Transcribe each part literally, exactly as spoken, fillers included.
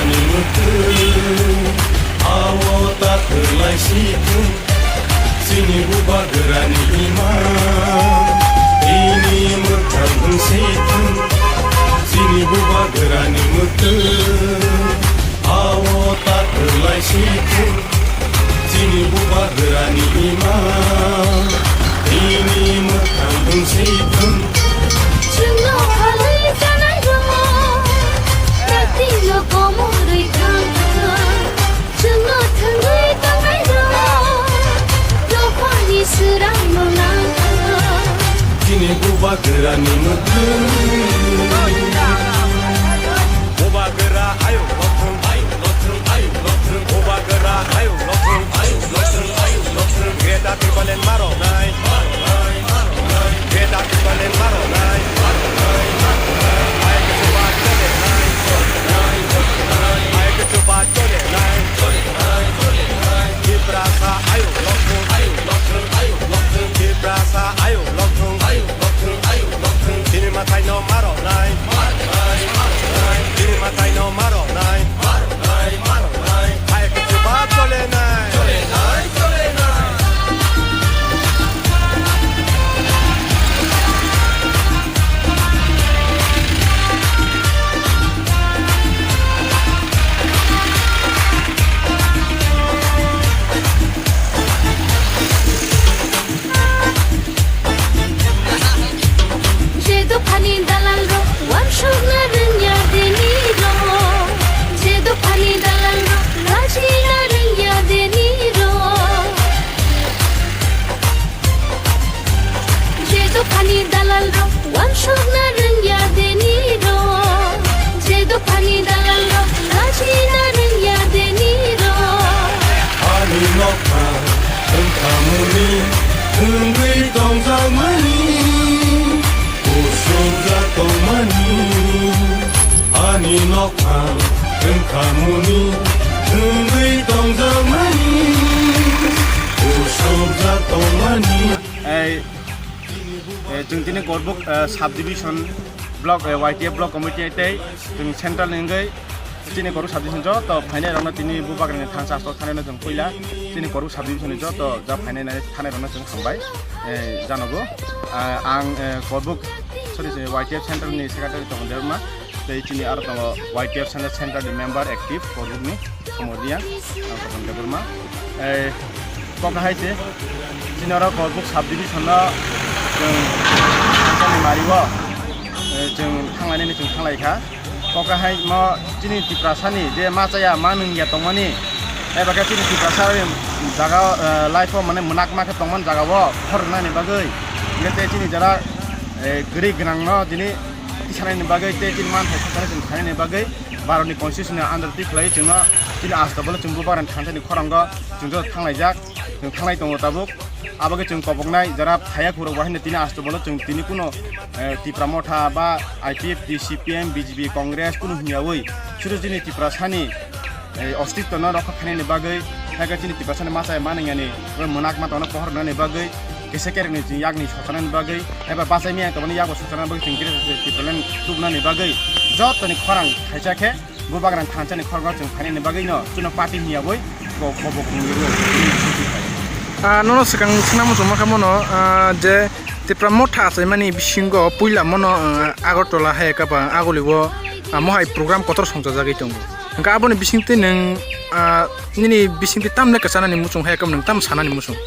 Mwkhwng, awo ta kwlai si thung, chini bubagrani ima, ini mwkhang wng si thung, chini bubagrani mwkhwng, awo ta kwlai si thung, chini bubagrani ima, ini mwkhang wng si thung. Chwngno phalwi chanai rok, tatino komorwi thang thang. Chwngno thangwi tongnai rok, dophani swrangno nang thang. Chini bubagrani mwkhwng. Bubagra ayuk lothwng, ayuk lothwng, ayuk lothwng. Bubagra ayuk lothwng, ayuk lothwng, ayuk lothwng. Greater Tipraland maroknai. Greater Tipraland maroknai. Hai khe chuba cholenai. Hai khe chuba cholenai. Tiprasa ayuk lothwng. Tiprasa ayuk lothwng. Chini mwtaino maroknai. Chini mwtaino maroknai. Hai khe chuba cholenai. Je dophani dalalrok wansukna rwngya deni rok, je dophani dalalrok rajina rwngya deni rok. Je dophani dalalrok wansukna rwngya deni rok, je dophani dalalrok rajina rwngya deni rok. Ani nokha wngkha muni, wngwi tongjakmani, usukjak tongmani. Ani nokha wngkha muni, wngwi tongjakmani, usukjak tongmani. Ei, eh, chwng tini Korbuk, eh, subdivision block, eh, Y T F block committee tei chwng central ni wngwi chini Korbuk subdivision joto phainai rokno tini bubagrani thansa aswk thanai no chwng puila chini Korbuk subdivision ni joto ja phainai nai thanai rokno chwng hambai, eh, janogo. Ah, ang, eh, Korbuk, sorry, Y T F central ni secretary tongma tei chini aro tongo Y T F Central, Central ni member active Korbuk ni Somordia, ang Topon Debbarma. Ei, kok hai se, chini oro Korbuk subdivision no chwng Thansa ni mari o, eh, chwng thanglainani chwng thanglaikha. Kok hai mo chini Tiprasa ni je ma chaya ma nungya tongmani, eba khe chini Tiprasa jaga, eh, life o mane mwnakma khe tongmani jaga o khornani bagwi, hingkhe tei chini jara, eh, gri gwnang no chini tisanani bagwi tei chini manthai sakarwi chwng khainani bagwi Bharat ni constitution ni under twi khlaiwi chwngno chini Astabolo chwng bubagrani thansa ni khorango chwng joto thanglaijak, chwng thanglai tongo tabuk. Abo khe chwng koboknai jara phaiya khurok bahai no tini Astabolo chwng tini kuno, eh, Tipra Motha ba I P F T, C P M, B J P, Congress kuno hwnyawi sudu chini Tiprasani eh, ostitto no rokha khainani bagwi, hai khe chini Tiprasani machai manwiyani, oro mwnakma tongno pohor wngnani bagwi, kisa kerengni chini yakni sochanani bagwi, eba bachai miyang tongmani yakbo sochanani bagwi chwng Greater Tipraland tubunani bagwi jotoni khorang khaisa khe bubagrani thansani khorang chwng phainani bagwino chwngno party hwnyawi ko-, kobok nungwi rwo. Ah, nono swkang swngna muchungma khe mono, ah, je Tipra Motha achaimani bisingo puila mono, ah, Agartala hai khe ba Aguli o, ah, mohai program kotor songchajagwi tongo. Hwnkhe aboni bisingtwi nwng, ah, nini bisingtwi tamle kwchanani muchung hai khe nwng tam sanani muchung?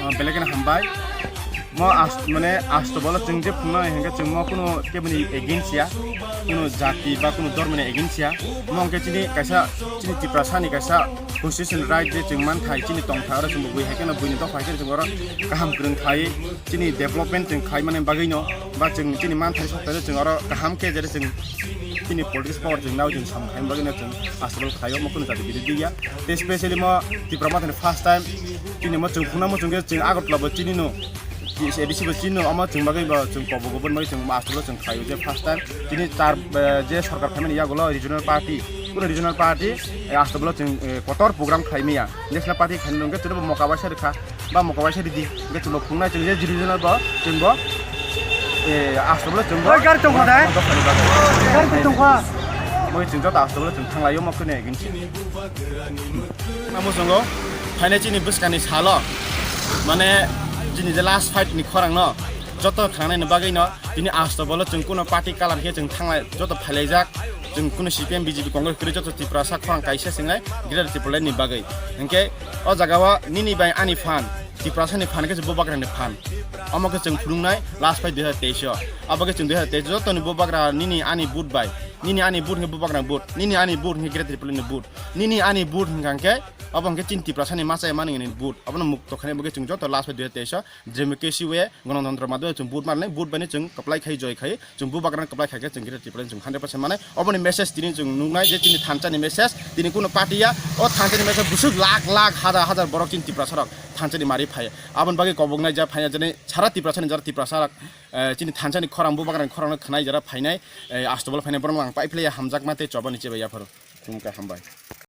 Ah, belai kheno hambai. Mo as-, mane Astabolo chwng je phunuknai hwnkhe chwng mo kuno keboni against ya, kuno jati ba kuno dhormoni against ya. Mo hwnkhe chini kaisa, chini Tiprasani kaisa constitution right je chwng manthai, chini tongthai oro chwng bo bui hai kheno buini dopha hai kheno chwng oro kaham kwrwng khai. Chini development chwng khai mani bagwino, ba chwng chini manthai sokthai chwng oro kaham khe jere chwng chini politics power chwng nao chwng samung khai bagwino chwng Astabolo khlaio, mo kunu jati birodhi ya. Tei specially mo Tipra Mothani first time chini mo chwng phunukna muchung khe chwng Agartala bo chini no, A D C bo chini no, omo chwng bagwi bo chwng kobo gobon bagwi chwng Astabolo chwng khlaio je first time chini char, eh, je sorkar khaimani yagulo regional party, kunu regional party, eh, Astabolo chwng, eh, kotor program khlai maya. National party khainai rwngkhe chwngno bo moka baisa rwkha, ba moka baisa ridi. Hwnkhe chwngno phunuknai chwng je regional bo, chwngbo, eh, Astabolo chwngbo. Oi, gari tongkha dai? Gari tongkha. Moi chwng joto asto bole chwng thanglaio mo kene ginsi. Amo chwngo phainai chini bwskani salo, mane chini je last fight ni khorang no joto khanani bagwi no tini asto bole chwng kuno party kalar khe chwng thanglai joto phailaijak, chwng kuno C P M, B J P, Congress kwrwi joto Tiprasa khorang kaisa chengnai Greater Tipraland ni bagwi. Hinkhe o jaga o nini bai ani phan, Tiprasa ni phan khe se bubagra ni phan. Omo khe chwng phunuknai last fight dui hazar teis o. Abo khe chwng dui hazar teis jotoni bubagra nini ani vote bai, nini ani vote hwnkhe bubagra ni vote, nini ani vote hwnkhe Greater Tipraland ni vote, nini ani vote hwnkha hwnkhe abo hwnkhe chini Tiprasa ni masa mani ni vote. Abono mukto khainai bo khe chwng joto last fight dui hazar teis o Democracy way, Ganatantro madhyome chwng vote manai, vote bai chwng kwplai khai, joi khai, chwng bubagra kwplai khai khe chwng Greater Tipraland chwng hundred percent manai. Oboni message tini chwng nuknai je chini thansa ni message, tini kuno party ya, o thansa ni message busuk lakh lakh, hazar hazar borok chini Tiprasa rok thansa ni mari phai. Aboni bagwi koboknai ja phai jani sara Tiprasa ni jara Tiprasa rok, eh, chini thansa ni khorang bubagra ni khorang no khwnai jara phainai, eh, asto bole phainai borok ang pai phlai hamjakma tei chobani chebaiya pharo. Chwng kha hambai.